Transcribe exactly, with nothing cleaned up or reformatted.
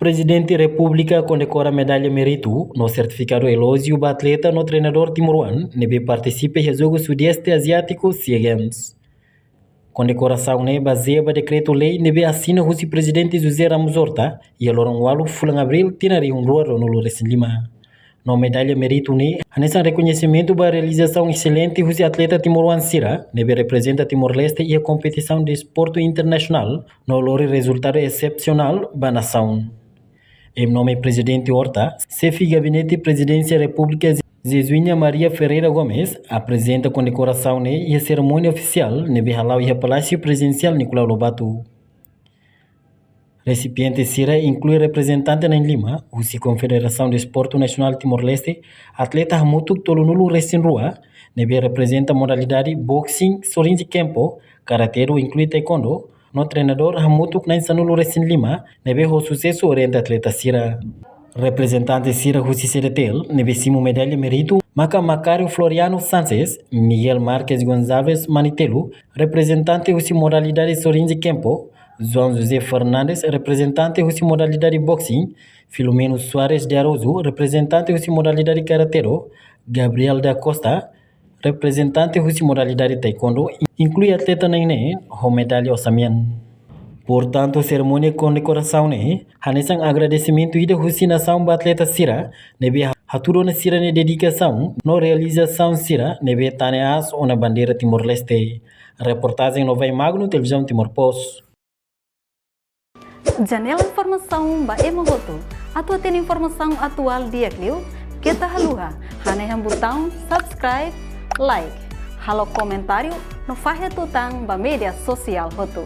Prezidente Repúblika kondekora medalla méritu no sertifikadu elójiu ba atleta no treinadór timoroan ne'ebé partisipa iha Jogu Sudeste Aziátiku, SEA Games. Kondekorasaun ne'e bazeia ba dekretu-lei ne'ebé asina husi Prezidente José Ramos Horta iha loron ualu fulan Abríl tinan rihun rua ruanulu resin lima. No medalla méritu ne'e hanesan rekoñesimentu ba realizasaun eselente husi atleta timoroan sira ne'ebé reprezenta Timor-Leste iha kompetisaun desportu internasionál no lori rezultadu esepsionál ba nasaun. Em nome Prezidente Horta, Xefe Gabinete Prezidénsia Repúblika Jesuína Maria Ferreira Gomes aprezenta kondekorasaun ne'e iha serimónia ofisiál ne'ebé hala'o iha Palásiu Prezidensiál Nicolau Lobato. Resipiente sira inklui reprezentante na'in lima husi Konfederasaun Desportu Nasionál Timor-Leste, atleta hamutuk tolunulu resin rua ne'ebé reprezenta modalidade boxing, sorin de campo, karate-do inklui taekwondo, no treinadór hamutuk na'in sanulu resin lima ne'ebé ho susesu orienta atleta sira. Reprezentante sira husi CDTL ne'ebé simu medalla méritu maka Macário Floriano Sanches, Miguel Marques Gonçalves Manitelu, reprezentante husi modalidade sorin de campo, João José Fernandes, reprezentante husi modalidade boxing, Filomeno Soares de Araújo, reprezentante husi modalidade karate-do, Gabriel da Costa, reprezentante husi modalidade taekwondo, inklui atleta na'in neen ho medalla osan mean. Portantu, serimónia kondekorasaun ne'e hanesan agradesimentu ida husi nasaun ba atleta sira ne'ebé hatudu ona sira-nia dedikasaun no realizasaun sira ne'ebé tane aas ona bandeira Timor-Leste. Reportajen Novai Magno, Televizaun Timor Post. Janela informasaun ba ema hotu. Atu hatene informasaun atuál di'ak liu, keta haluha hanehan butaun subscribe, like, halo komentáriu no fahe tutan ba média sosiál hotu.